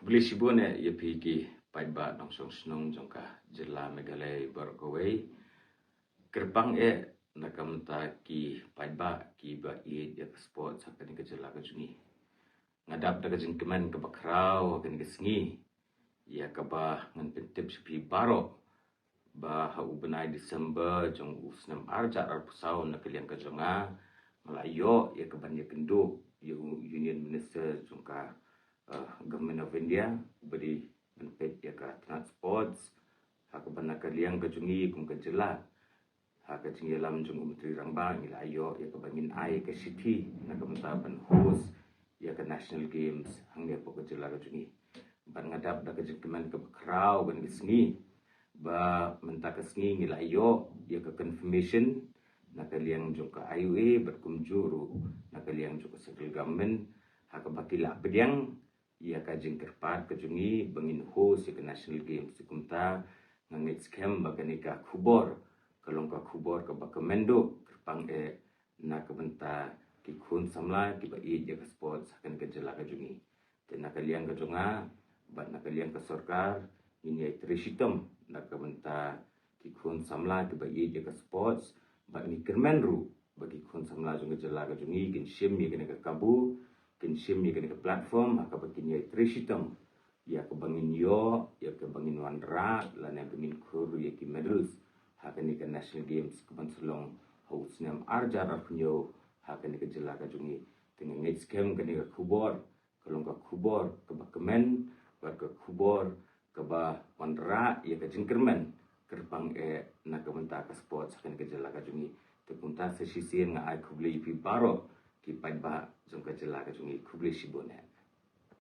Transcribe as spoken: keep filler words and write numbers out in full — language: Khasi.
Khublei shibun eh ïa phi ki paidbah nongshong shnong jong ka jylla Meghalaya baroh kawei. Kyrpang eh na ka bynta ki paidbah kiba ïeit ïa ka sports ha kane ka jylla ka jong ngi. Nga dap da ka jingkmen kaba khraw ha kane ka sngi ïa kaba ngan pyntip sha phi baroh ba ha u bnai December jong u snem ar hajar arphew saw na ka liang ka jong nga, nga la ïoh ïa ka ban ïakynduh ïa u Union Minister jong ka, eh, Government of India, uba dei ban peit ïa ka tnat sports, ha kaba na ka liang ka jong ngi kum ka jylla, ha ka jingïalam jong u Myntri Rangbah, ngi la ïoh ïa kaba ngin ai ka shithi na ka bynta ban host ïa ka National Games hangne hapoh ka jylla ka jong ngi. Bad nga dap da ka jingkmen kaba khraw ban ka sngi ba mynta ka sngi ngi la ïoh ïa ka confirmation na ka liang jong ka I O A bad kumjuh ruh na ka liang jong ka central government, ha kaba ki la pdiang ïa ka jingkyrpad ka jong ngi ba ngin host ïa ka National Games. Te kumta nga ngeit skhem ba kane ka khubor ka long ka khubor kaba kmen duh, kyrpang eh na ka bynta ki khun samla kiba ïeit ïa ka sports ha kane ka jylla ka jong ngi. Te na ka liang ka jong nga bad na ka liang ka sorkar, ngin ïai trei shitom na ka bynta ki khun samla kiba ïeit ïa ka sports, bad ngi kyrmen ruh ba ki khun samla jong ka jylla ka jong ngi kin shim ïa kane ka kabu, kin shim ïa kane ka platform ha kaba kin ïai trei shitom ïa kaba ngin ïoh, ïa kaba ngin wanrah lane ba ngin khur ïa ki medals ha kane ka National Games kaban sa long ha u snem ar hajar arphew hynñiew ha kane ka jylla ka jong ngi. Te nga ngeit skhem kane ka khubor ka long ka khubor kaba kmen bad ka khubor kaba wanrah ïa ka jingkyrmen, kyrpang eh na ka bynta ka sports ha kane ka jylla ka jong ngi. Te kumta sa shisien nga ai khublei ïa phi baroh ki paidbah jong ka jylla ka jong ngi. Khublei shibun eh.